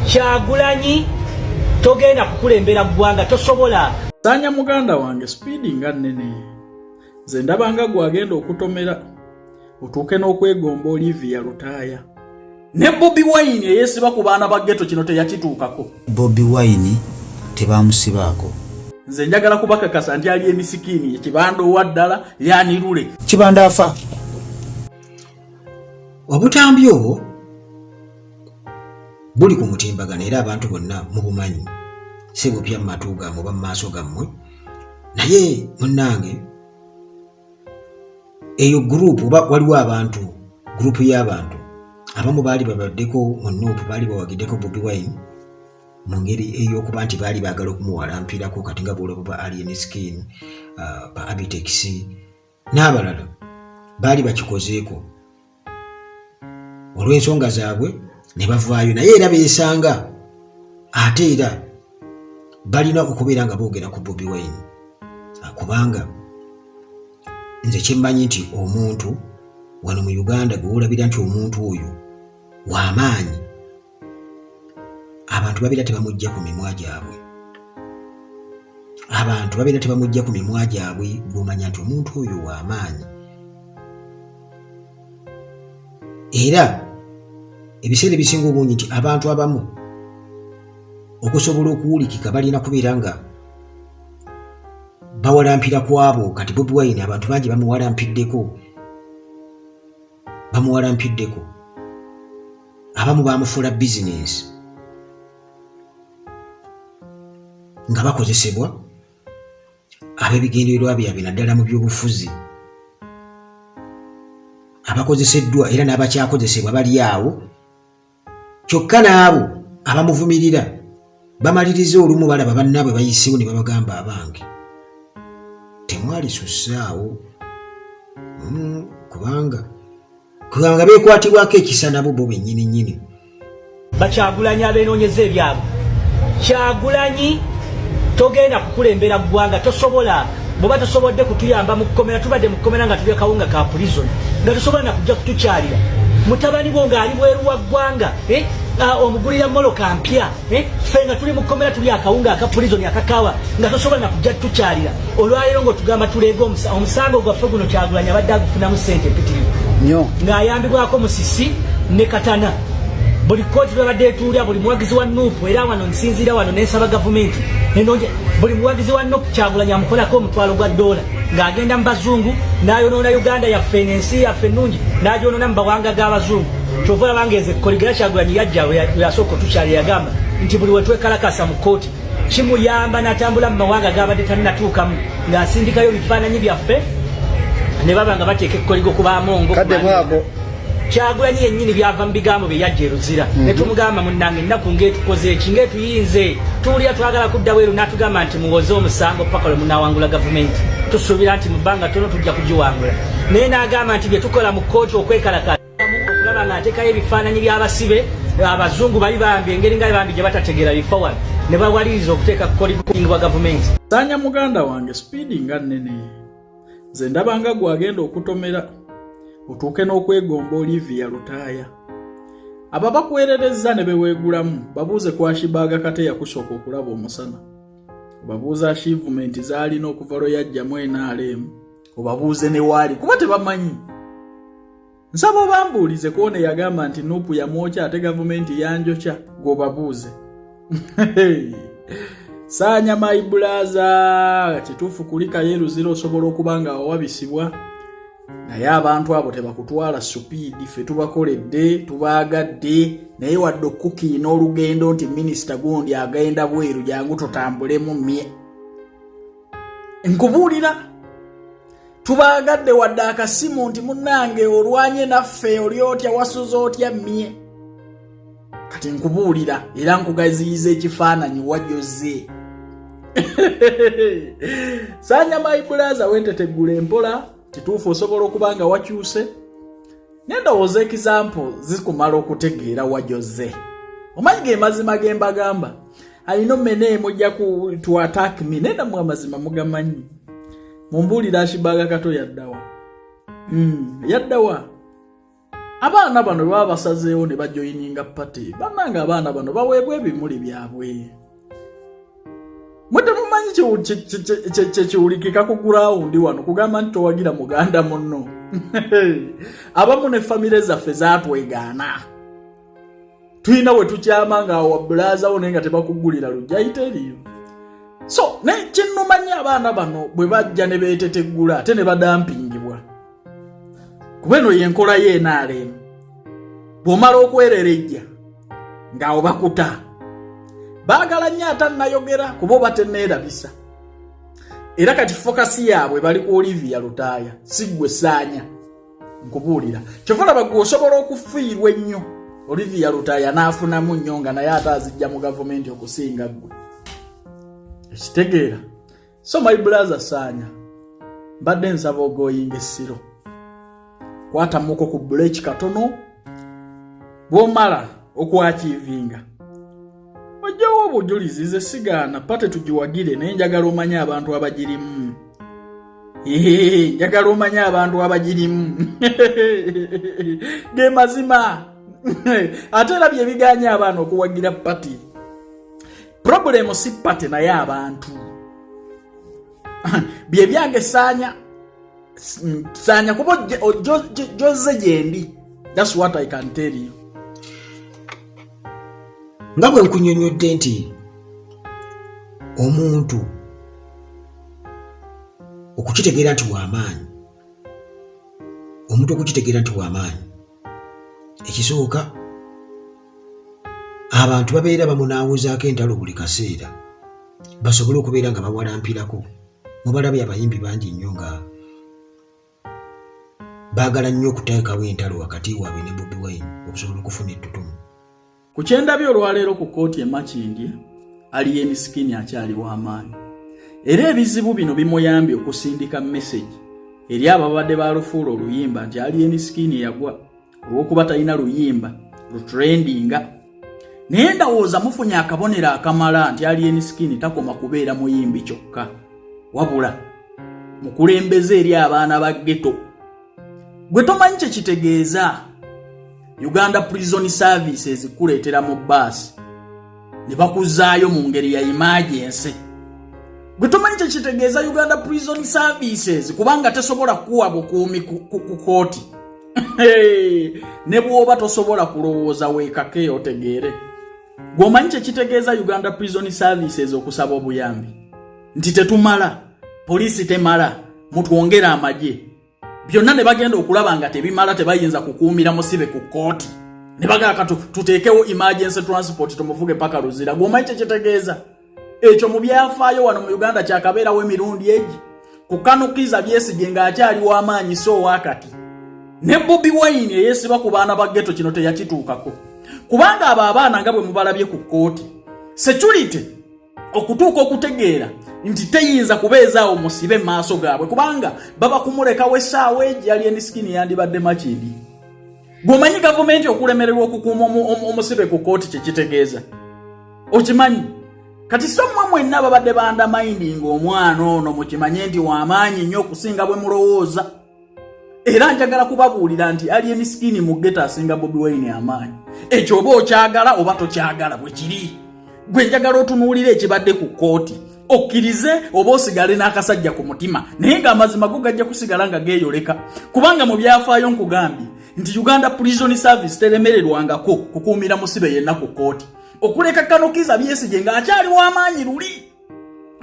Kyagulanyi, togenda kukulembera ggwanga, tosobola. Saanya muganda wange, sipiidi nga nnene. Nze ndabanga gwagenda okutomera otuuke n'okwegomba Olivia Lutaaya ne Bobi Wine eyeesiba ku baana ba ghetto, kino teyakituukako. Bobi Wine tebamusibaako. Nze njagala kubakakasa nti ali emisikiini ekibanda owa ddala yanirule. Kibanda afa. Obutambi obwo buli ku mutimbagano era abantu bonna mubumanyi, si bupya mu matu gammwe oba mu maaso gammwe. Naye munnange, eyo gurupu oba waliwo abantu, gurupu y'abantu abamu baali babaddeko mu NUP, baali bawagiddeko Bobi Wine mu ngeri ey'okuba nti baali baagala okumuwalampirako. Kati nga bwolaba ba Alien Skin, ba Abitex n'abalala baali bakikozeeko olw'ensonga zaabwe ne bavaayo, naye era beesanga ate era balina okubeera nga boogera ku Bobi Wine, kubanga nze kyemmanyi nti omuntu wano mu Uganda gwe wolabira nti omuntu oyo w'amaanyi, abantu babeera tebamujja ku mimwa gyabwe, abantu babeera tebamujja ku mimwa gyabwe, gw'omanya nti omuntu oyo w'amaanyi. Era ebiseera ebisinga obungi nti abantu abamu okusobola okuwulikika balina kubeera nga bawalampira ku abo. Kati Bobi Wine abantu bangi bamuwalampiddeko, bamuwalampiddeko, abamu bamufuula bizinensi nga bakozesebwa ab'ebigendererwa byabwe, naddala mu byobufuzi, abakozeseddwa era n'abakyakozesebwa bali awo. Kyokka n'abo abamuvumirira bamaliriza olumu balaba bannaabwe bayiseewo ne babagamba, "Abange, temwalisussaawo," kubanga beekwatibwako ekisa nabo bo bennyini nnyini. Bakyagulanyi abeenoonyeza ebyabwe, Kyagulanyi, togenda kukulembera ggwanga, tosobola. Bw'oba tosobodde kutuyamba mu kkomera, tubadde mu kkomera nga tulya kawunga ka prison, nga tosobola nakujja kutukyalira. Mutabani bwo ng'ali bweru wa ggwanga, eh? Omugulira moloka mpya, eh? Ffe nga tuli mu kkomera tulya akawunga aka prison akakawa, nga tosobola nakujja tutukyalira. Olwaleero ng'otugamba tuleega omusango gwaffe guno. Kyagulanyi abadde agufunamu ssente empitirivu nnyo ng'ayambibwako Musisi ne Katana. Buli kooti lwebadde etuulya, buli muwagizi wa NUP, era wano nsinziira wano nensaba gavumenti enonje, buli muwagizi wa NUP Kyagulanyi amukolako $1,000 ng'agenda mu bazungu n'ayonoona Uganda yaffe n'ensi yaffe ennungi, n'agyonoona mu bawanga g'abazungu. Kyova olaba nga eze koligera Kyagulanyi yajja we yasooka otukyalira, yagamba nti buli wetwekalakasa mu kooti kimuyamba n'atambula mu mawanga g'abadde tannatuukamu ng'asindikayo ebifaananyi byaffe ne baba nga bateeka ekkoligo ku bamongo. Kadde mwako. Kyagulanyi yennyini byava mu bigambo bye yajja eruzira ne tumugamba, "Munnange, ennaku ng'etukoze eki, ng'etuyinze, tuwulira twagala kudda bweru," n'atugamba nti, "Muwoze omusango paka lwe munaawangula gavumenti." Tusuubira nti mu bbanga tono tujja kugiwangula, naye n'agamba nti bye tukola mu kkooti okwekalakala okulaba ng'ateekayo ebifaananyi by'abasibe abazungu bali bambi engeri nga bambi gye batategeera bifo wano ne bawaliriza okuteeka kukolingibwa gavumenti. Saanya muganda wange, sipiidi nga nnene. Nze ndabanga gwagenda okutomera otuuke n'okwegomba Olivia Lutaaya. Abo bakwererezza ne beweegulamu, babuuze ku Ashibaaga kate yakusooka okulaba omusana, obabuuze achievement z'alina okuva lwe yajjamu NRM, obabuuze ne waali kuba tebamanyi. Nsaba obambuulize kwona yagamba nti NUP yamwokya ate gavumenti yanjokya, gweobabuuze. Saanya my brother, kituufu kulikayo eruzira osobola okuba nga wawabisibwa, naye abantu abo tebakutwala supiidi. Ffe tubakoledde, tubaagadde, naye wadde okukiina olugendo nti minisita gundi agenda bweru, jangu totambulemu mye. Nkubuulira, tubaagadde, wadde akasimu nti, "Munnange, olwanye naffe, oli otya, wasuza otya?" Mmye kati nkubuulira era nkugaziyiza ekifaananyi wajoze. Saanya my brother, wentetegula empola. Kituufu osobola okuba nga wakyuse, naye ndowooza example zikumala okutegeera wajoze. Omanyi ge mazima ge mbagamba alina omene mujja to attack me, naye nammwe amazima mugamanyi. Mumbuulira, Ashibaga Kato yaddawa? Yaddawa? Abaana bano baba basazeewo ne bajoyininga pate. Bannange abaana bano baweebwa ebimuli byabwe. Mwe temumanyi kyekiwulikika ku gurawundi wano kugamba nti towagira muganda munno. Abamu ne famire zaffe zatwegaana. Tulina we tukyama nga awa bulaazawo naye nga tebakuggulira lujja ayita eriyo. So naye kinnuma nnyo abaana bano bwe bajja ne beeteteggula ate ne badampingibwa. Kuba eno yenkola ye NRM. Bw'omala okwererejja ng'awo bakuta. Baagala nnyo atannayogera kuba oba tenneerabisa. Era kati focus yaabwe bali ku Olivia Lutaaya, si ggwe Saanya. Nkubuulira. Kyova olaba ggwe osobola okufiirwa ennyo. Olivia Lutaaya n'afunamu nnyo nga naye ate azijja mu gavumenti okusinga ggwe. Ekitegeera. So my brother Saanya, mbadde nsaba ogoyinga essiro. Kwatamuko ku break katono, bw'omala okwakiivinga. Ojjawo obujulizi nze sigaana pate tugiwagire naye njagala omanye abantu abagirimu. Njagala omanye abantu abagirimu. Ge mazima. Ate era bye bigaanye abaana okuwagira pati. Problem si pate naye abantu. Bye byange Saanya. Saanya kuba jozze gyendi. That's what I can tell you. Nga bwe nkunyonnyodde nti omuntu okukitegeera nti w'amaanyi, omuntu okukitegeera nti w'amaanyi, ekisooka abantu babeera bamunaawuzaako entalo buli kaseera basobole okubeera nga bawalampirako. Mubalabye abayimbi bangi nnyo nga baagala nnyo okuteekawo entalo wakati waabwe ne Bobi Wine okusobola okufuna ettutumu. Ku kyendabye olwaleero ku kkooti e Makindye, Alien Skin akyali w'amaanyi. Era ebizibu bino bimuyambye okusindika message eri ababadde balufuula oluyimba nti Alien Skin yagwa olw'okuba talina luyimba lutrendinga. Naye ndowooza mufunye akabonero akamala nti Alien Skin takoma kubeera muyimbi kyokka, wabula mukulembeze eri abaana ba ghetto. Gwe tomanyi kye kitegeeza Uganda Prison Services kuleetera mu bbaasi ne bakuzaayo mu ngeri ya emergency. Gwe tomanyi kye kitegeeza Uganda Prison Services kubanga tesobola kuwa bukuumi ku kooti. Ne bw'oba tosobola kulowooza weekake otegeere. Gwe omanyi kye kitegeeza Uganda Prison Services okusaba obuyambi nti tetumala, poliisi temala, mutwongere amagye. Byonna ne bagenda okulaba nga tebimala, tebayinza kukuumira musibe ku kkooti. Ne bagamba tuteekewo emergency transport tumuvuge paka Luzira. Gwe omanyi kye kitegeeza? Ekyo mu byafaayo wano mu Uganda kyakabeerawo emirundi egi. Ku Kanukiza Besigye ng'akyali w'amaanyi so owakati. Ne Bobi Wine eyeesiba ku baana ba ghetto kino teyakituukako. Kubanga abo abaana nga bwe mubalabye ku kkooti, security okutuuka okutegeera nti teyinza kubeezaawo musibe mu maaso gaabwe kubanga baba kumulekawo essaawa egi Alien Skin yandibadde Makindye. Bw'omanyi gavumenti okulemererwa okukuuma omusibe ku kkooti kye kitegeeza. Okimanyi? Kati so mmwe mwenna babadde bandamayindinga omwana ono mukimanye nti w'amaanyi nnyo okusinga bwe mulowooza. Era njagala kubabuulira nti Alien Skin mu ghetto asinga Bobi Wine amaanyi. Ekyo oba okyagala oba tokyagala bwe kiri. Gwe njagala otunuulire ekibadde ku kkooti. Okkirize oba osigale n'akasajja ku mutima, naye ng'amazima go gajja kusigala nga geeyoleka. Kubanga mu byafaayo nkugambye nti Uganda Prison Service teremererwangako kukuumira musibe yenna ku kkooti. Okuleka Kanokiza Besigye ng'akyali w'amaanyi luli,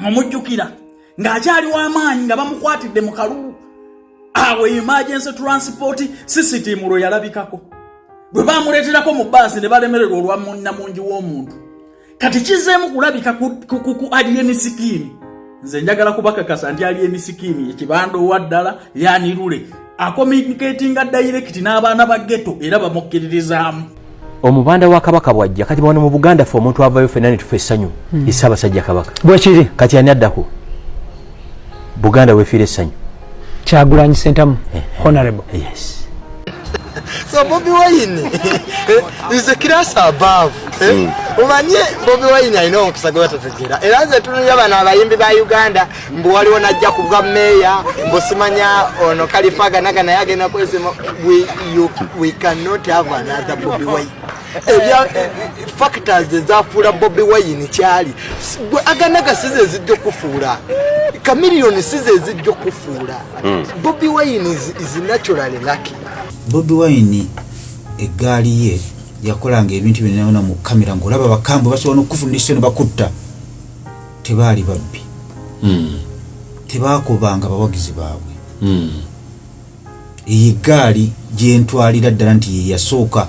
omujjukira ng'akyali w'amaanyi nga bamukwatidde mu kalulu. Awo emergency transport system lwe yalabikako. Bwe bamuleeterako mu bbaasi ne balemererwa olwa munnamungi w'omuntu. Kati kizeemu kulabika ku Alien Skin. Nze njagala kubakakasa nti Alien Skin ekibanda owa ddala yanirule acommunicatinga direct n'abaana ba ghetto era bamukkiririzaamu. Omubanda wa Kabaka bwajja kati wano mu Buganda ffe omuntu avayo ffenna ne tufa essanyu ye Ssaabasajja Kabaka. Bwekiri. Kati ani addako? Buganda weefiira essanyu. Kyagulanyi Ssentamu, honorable. Yes. So Bobi Wine is a class above. Eh? Omanye Bobi Wine alina omukisa gwe batategeera. Era nze tunulira bano abayimbi ba Uganda mbu waliwo najja kubwa meeya mbu simanya ono Khalifa Ganaga naye agenda kwesima. We cannot have another Bobi Wine. Ebya factors ezafuula Bobi Wine kyali gwe Aganaga size ezijja okufuula Chameleone, size ezijja okufuula Bobi Wine is naturally lucky. Bobi Wine eggaali ye yakolanga ebintu byonna byonna mu kamera ng'olaba bakambwe basobola n'okukufundisa ne bakutta. Tebaali babbi, tebaakobanga bawagizi baabwe. Eyo eggaali gyentwalira ddala nti ye yasooka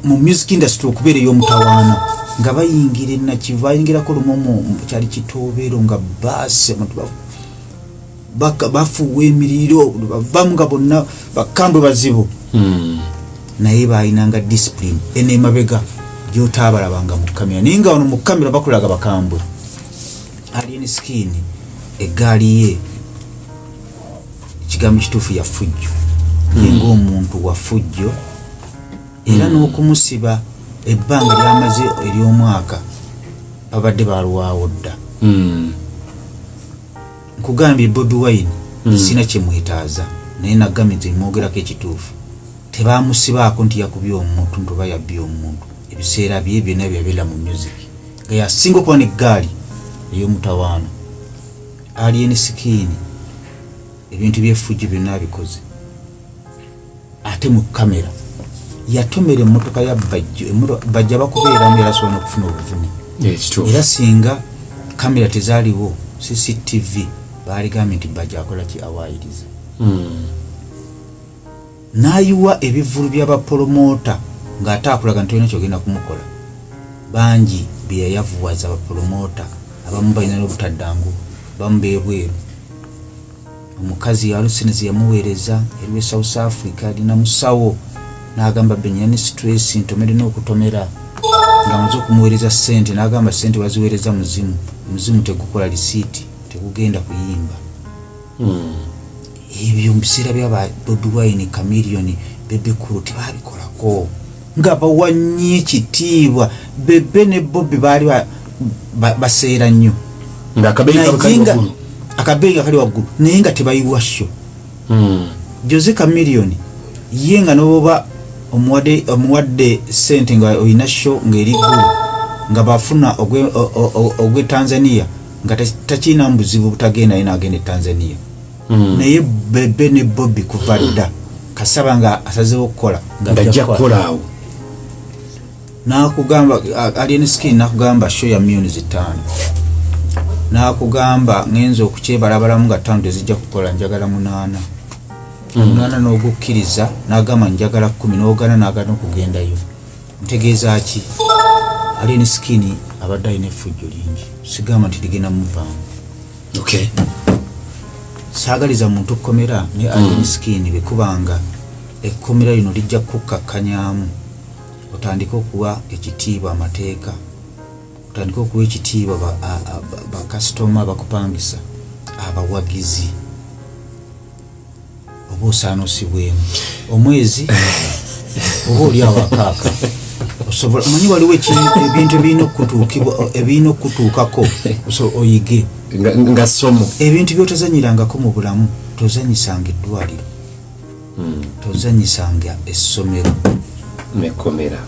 mu music industry okubeera ey'omutawaana nga bayingira enakivu, bayingirako lumu mu kyali kitobeero nga baasi abantu bafuuwa emiriro, bavamu nga bonna bakambwe bazibu, naye balinanga discipline eno emabega gyotaabalabanga mu kamera, naye nga wano mu kamera bakulaga bakambwe. Alien Skin eggaali ye ekigambo kituufu ya fujjo, ye ngaomuntu wa fujjo, era n'okumusiba ebbanga lyamaze ery'omwaka babadde balwawo dda. Nkugambye Bobi Wine sina kyemwetaaza, naye nagambye nti mwogerako ekituufu. Tebamusibaako nti yakubye omuntu nti oba yabbye omuntu. Ebiseera bye byonna byabeera mu music nga yasinga okuba neggaali ey'omutawaana. Alien Skin ebintu byefujjo byonna abikoze, ate mu kamera yatomera emmotoka ya Bajjo. Bajja bakubeeramu era asobola n'okufuna obuvune. Ekituufu. Era singa kamera tezaaliwo, CCTV, baaligambye nti Bajjo akola ki, awaayiriza. N'ayiwa ebivvulu by'abapromota ng'ate akulaga nti olina kyogenda kumukola. Bangi bye yayavuwaza abapromota, abamu balina n'obutaddangu, bamu bebweru. Omukazi yalusinezi yamuweereza eriwe South Africa, alina musawo, n'agamba benyina ne stress ntomere n'okutomera ng'amaze okumuweereza ssente, n'agamba ssente baziweereza muzimu, omuzimu tegukola lisiiti, tegugenda kuyimba. Ebyo mu biseera byaba Bobi Wine, Chameleone, Bebe Cool tebabikolako nga bawanye ekitiibwa. Bebe ne Bobi baali baseera nnyo. Ng'akabeeyi kaba kali Naye nga- waggulu. Akabeeyi nga kali waggulu, naye nga tebayiwa show. Jose Chameleone ye nga noboba omuwadde sente nga olina show ng'eri ggulu nga bafuna ogwe Tanzania nga takirinamu buzibu butagenda, ye n'agenda e Tanzania. Naye Bebe ne Bobi kuva dda kasaba nga asazeewo okukola ng'ajja kukola awo. Nakugamba Alien Skin nakugamba show ya miliyoni 5, nakugamba ngenza okukyebalabalamu nga 5 tezijja kukola, njagala 8, 8 n'ogukkiriza, nagamba njagala 10 n'ogana, nagana okugendayo. Ntegeeza ki? Alien Skin abadde alina effujjo lingi, sigamba nti ligenda muvaamu. Saagaliza muntu kkomera, ne Alien Skin bwekubanga ekkomera lino lijja kukkakkanyaamu otandike okuwa ekitiibwa amateeka, otandike okuwa ekitiibwa bakasitoma bakupangisa, abawagizi, oba osaana osibwemu omwezi oba oli awo akaaka osobola. Omanyi waliwo ebintu ebirina okutuukibwa, ebirina okutuukako oyige. Nga ssomo. Ebintu byotazanyirangako mu bulamu, tozanyisanga eddwaliro, tozanyisanga essomero nekomera.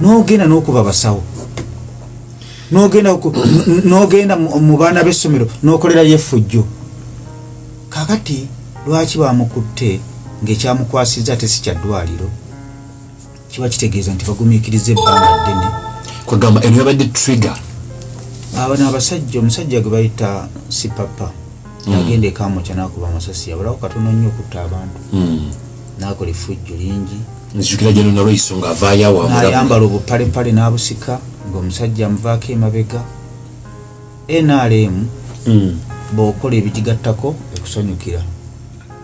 N'ogenda n'okuba abasawo, n'ogenda mu baana b'essomero n'okolerayo effujjo. Kakati lwaki bamukutte ng'ekyamukwasizza ate si kya ddwaliro? Kiba kitegeeza nti bagumiikiriza ebbanga ddene. Kwegamba eno yabadde trigger. Abano abasajja, omusajja gwe bayita Sipapa yagenda ekamokya n'akuba amasasi, yabulawo katono nnyo okutta abantu, n'akola effujjo lingi. Nzijukira geno nalwoiso ng'avaayo awo amulabula. N'ayambala obupalepale n'abusika ng'omusajja amuvaako emabega. NRM bw'okola ebigigattako ekusanyukira,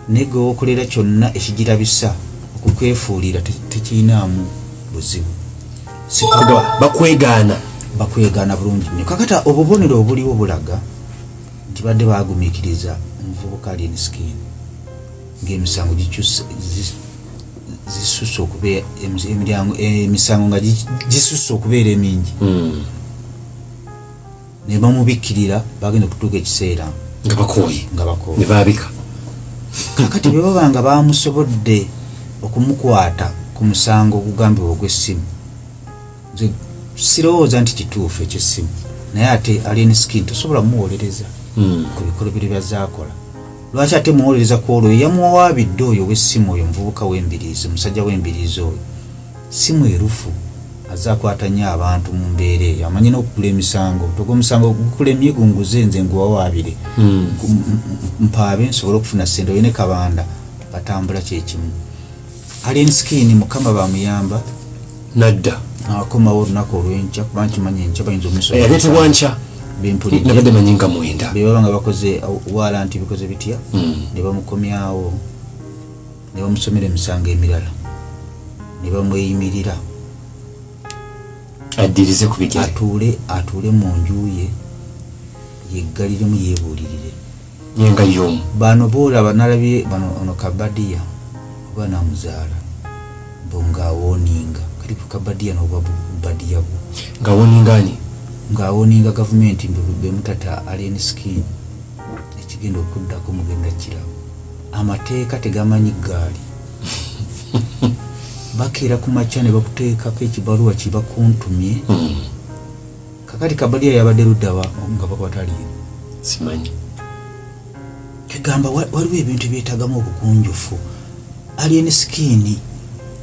naye gwe wokolera kyonna ekigirabisa okukwefuulira tekirinaamu buzibu. Sipapa Kugamba bakwegaana. Bakwegaana bulungi nnyo. Kakati obubonero obuliwo bulaga nti badde bagumiikiriza omuvubuka Alien Skin. Ng'emisango gisusse okubeera emisango nga gisusse okubeera emingi. Ne bamubikkirira, bagenda okutuuka ekiseera nga bakooye. Nga bakooye. Ne baabika. Kakati bwe baba nga bamusobodde okumukwata ku musango ogugambibwa ogw'essimu, nze sirowooza nti kituufu eky'essimu, naye ate Alien Skin tosobola muwolereza ku bikolobero byazaakola. Lwaki ate muwolereza ku olwo yamuwawaabidde oyo ow'essimu, oyo omuvubuka w'embiriizi, omusajja w'embiriizi oyo? Si mwerufu, azze akwata nnyo abantu mu mbeera eyo, amanyi n'okugula emisango. Toga omusango gukulemye, gunguze nze nguwawaabire, mpaabe nsobole okufuna ssente. Oyo ne Kabanda batambula kyekimu. Alien Skin, Mukama bamuyamba Nadda. Akomawo olunaku olw'enkya, kuba nkimanyi enkya bayinza omusobola. Aleetebwa nkya. Bempulidde. Nabadde manyi nga 9. Bwe baba nga bakoze warrant, bikoze bitya, ne bamukomyawo ne bamusomera emisango emirala ne bamweyimirira. Addirize ku bigere. Atuule mu nju ye, yeggaliremu, yeebuulirire. Ye nga y'omu. Bano boolaba, nalabye bano, ono Kabadiya oba namuzaala bo ng'awooninga. Kati ku Kabadiya n'obwa badiya bwo. Ng'awooninga ani? Ng'awooninga gavumenti mbu bemutata Alien Skin, ekigenda okuddako mugenda kiraba. Amateeka tegamanyi ggaali. Bakeera ku makya ne bakuteekako ekibaluwa kibakuntumye. Kakati Kabadiya yabadde luddawa nga bakwata Alien? Simanyi. Kegamba waliwo ebintu ebyetagamu obugunjufu. Alien Skin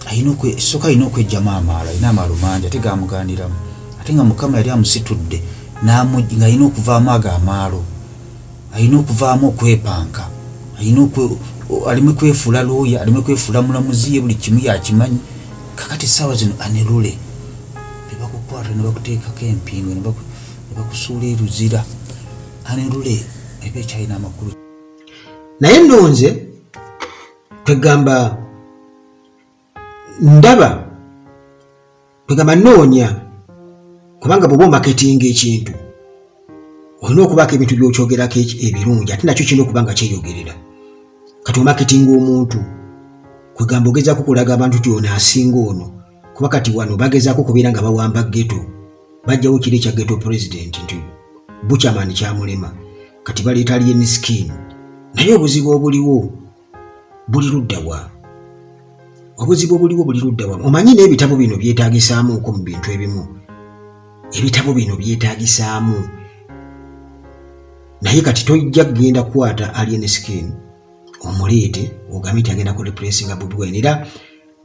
alina soka alina okwejjamu amaalo, alina amaalo mangi ate gamuganiramu, ate nga Mukama yali amusitudde ng'alina okuvaamu ago amaalo, alina okuvaamu okwepanka, alina aleme kwefuula looya, aleme kwefuula mulamuzi, ye buli kimu yakimanyi. Kakati essaawa zino anerule bebakukwata ne bakuteekako empingu ne bakusuula eruzira, anerule eba ekyalina amakulu. Naye nno nze kwegamba ndaba, kwegamba noonya, kubanga bw'oba omaketinga ekintu olina okubaako ebintu by'okyogerako ebirungi, ate nakyo kirina okuba nga kyeyogerera. Kati omaketinga omuntu, kwegamba ogezaako kulaga abantu ti ono asinga ono, kuba kati wano bagezaako kubeera nga bawamba ghetto, bajjawo kiri ekya ghetto president nti Buchaman kyamulema, kati baleeta Alien Skin. Naye obuzibu obuliwo buli luddawa? Obuzibu obuliwo buli luddawa? Omanyi n'ebitabo bino byetaagisaamuuko mu bintu ebimu, ebitabo bino byetaagisaamu, naye kati tojja kugenda kukwata Alien Skin omuleete ogambe nti agenda ku replacinga Bobi Wine. Era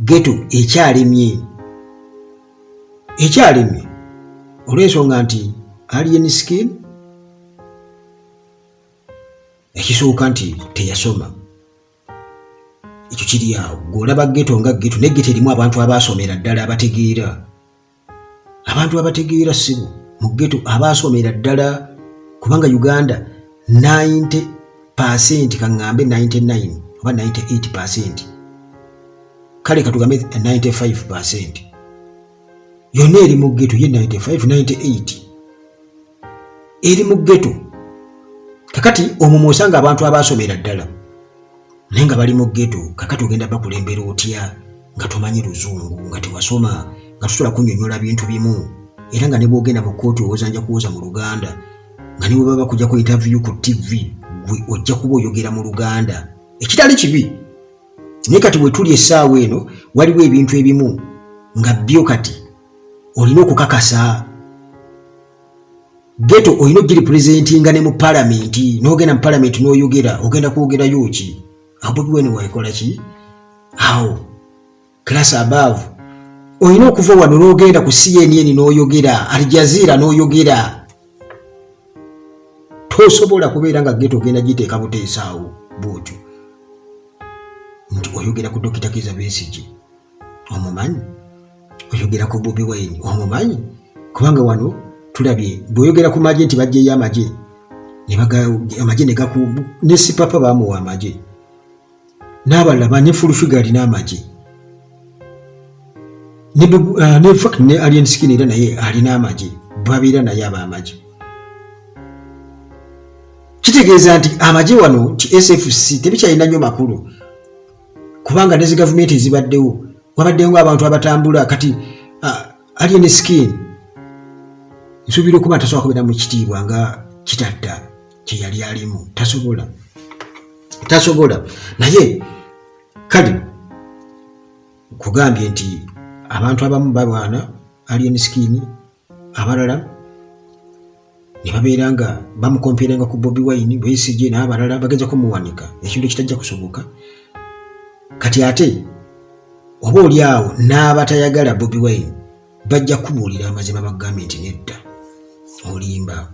ghetto ekyalemye, ekyalemye olw'ensonga nti Alien Skin ekisooka nti teyasoma, ekyo kiri awo. Gweolaba ghetto nga ghetto, naye ghetto erimu abantu abaasomera ddala, abategeera, abantu abategeera sibo mu ghetto, abaasomera ddala, kubanga Uganda 90%, kaŋŋambe 99 oba 98%, kale katugambe 95% yonna eri mu ghetto. Ye 95, 98 eri mu ghetto. Kakati omwo mwosanga abantu abaasomera ddala naye nga bali mu ghetto. Kakati ogenda bakulembera otya nga tomanyi luzungu, nga tewasoma, nga tosobola kunnyonnyola bintu bimu, era nga ne bwogenda mu kkooti owoza nja kuwoza mu Luganda, nga ne bwe baba bakujjako interview ku TV gwe ojja kuba oyogera mu Luganda, ekitali kibi. Naye kati bwe tuli essaawa eno, waliwo ebintu ebimu nga byo kati olina okukakasa ghetto, olina ogirepresentinga ne mu palamenti, n'ogenda mu palamenti n'oyogera. Ogenda kwogerayo ki awo? Bobi Wine waikola ki awo? Class above. Olina okuva wano n'ogenda ku CNN n'oyogera, Al Jazeera n'oyogera. Tosobola kubeera nga ghetto ogenda giteeka buteesaawo bwotyo nti oyogera ku Dokita Kiza Besigye omumanyi, oyogera ku Bobi Wine omumanyi, kubanga wano tulabye bw'oyogera ku magye nti bajjeyo amagye, amagye ne gaku ne Sipapa bamuwa amagye n'abalala bane, Full Figure alina amagye, ne fact ne Alien Skin era naye alina amagye, babeera naye ab'amagye. Kitegeeza nti amagye wano ti SFC tebikyalina nnyo makulu. Kubanga ne zi gavumenti ezibaddewo wabaddewo abantu abatambula. Kati Alien Skin nsuubira okuba tasobola kubeera mu kitiibwa nga Kitatta kye yali alimu, tasobola, tasobola. Naye kale kugambye nti abantu abamu balwana Alien Skin, abalala ne babeera nga bamukomperenga ku Bobi Wine, Besigye n'abalala bagenza kumuwanika, ekintu ekitajja kusoboka. Kati ate oba oli awo n'abatayagala Bobi Wine bajja kubuulira amazima, bagambye nti nedda, olimba.